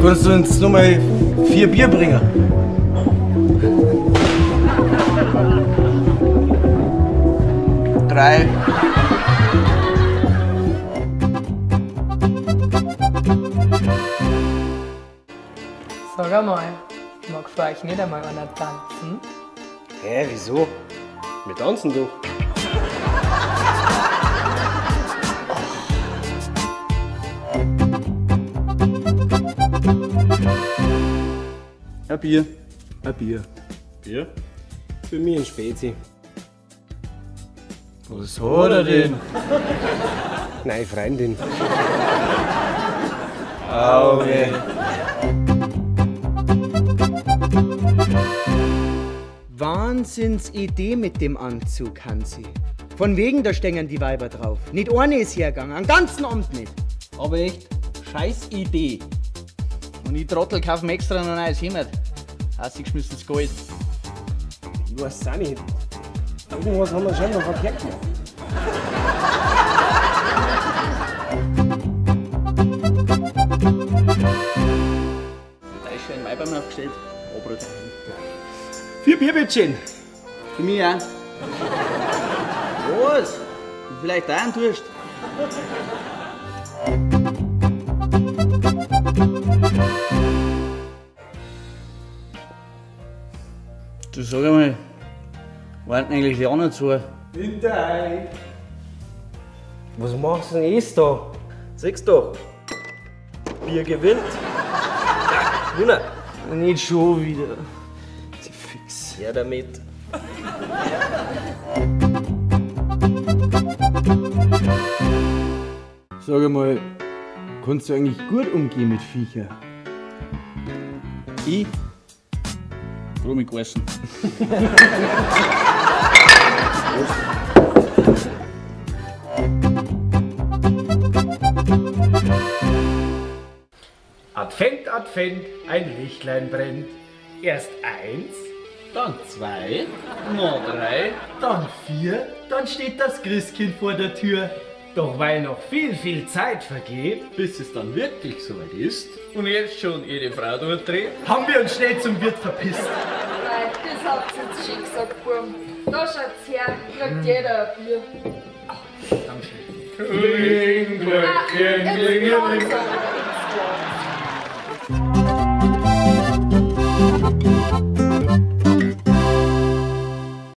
Kannst du uns nur mal 4 Bier bringen? 3. Sag einmal, mag für euch nicht einmal einer tanzen? Hä, wieso? Wir tanzen doch. Ein Bier. Ein Bier. Bier? Für mich ein Spezi. Was hat er denn? Nein, Freundin. Auge. Wahnsinnsidee mit dem Anzug, Hansi. Von wegen, da stehen die Weiber drauf. Nicht eine ist hergegangen, am ganzen Abend nicht. Aber echt, scheiß Idee. Und ich Trottel kaufen extra noch ein neues Hemd. Geschmissenes Gold. Ich weiß auch nicht. Irgendwas haben wir schon noch verkehrt gemacht. Da ist schon ein Maibaum aufgestellt. Aber 4 Bier, bitteschön. Für mich auch. Was? Vielleicht auch ein Durst. Du sag einmal, warten eigentlich die anderen zu? Hinter euch. Was machst du denn jetzt da? Siehst doch. Bier gewinnt. Ja, Wunder. Nicht schon wieder. Sie fix. Ja, damit. Sag einmal, kannst du eigentlich gut umgehen mit Viecher? Ich? Blumen gegessen. Advent, Advent, ein Lichtlein brennt. Erst 1, dann 2, noch 3, dann 4, dann steht das Christkind vor der Tür. Doch weil noch viel, viel Zeit vergeht, bis es dann wirklich soweit ist und jetzt schon jede Frau durchdreht, haben wir uns schnell zum Wirt verpisst. Nein, das habt ihr jetzt schön gesagt, Burm. Da schaut's her, kriegt jeder ein Bier. Dankeschön. Kling, Glöckchen, klingeling.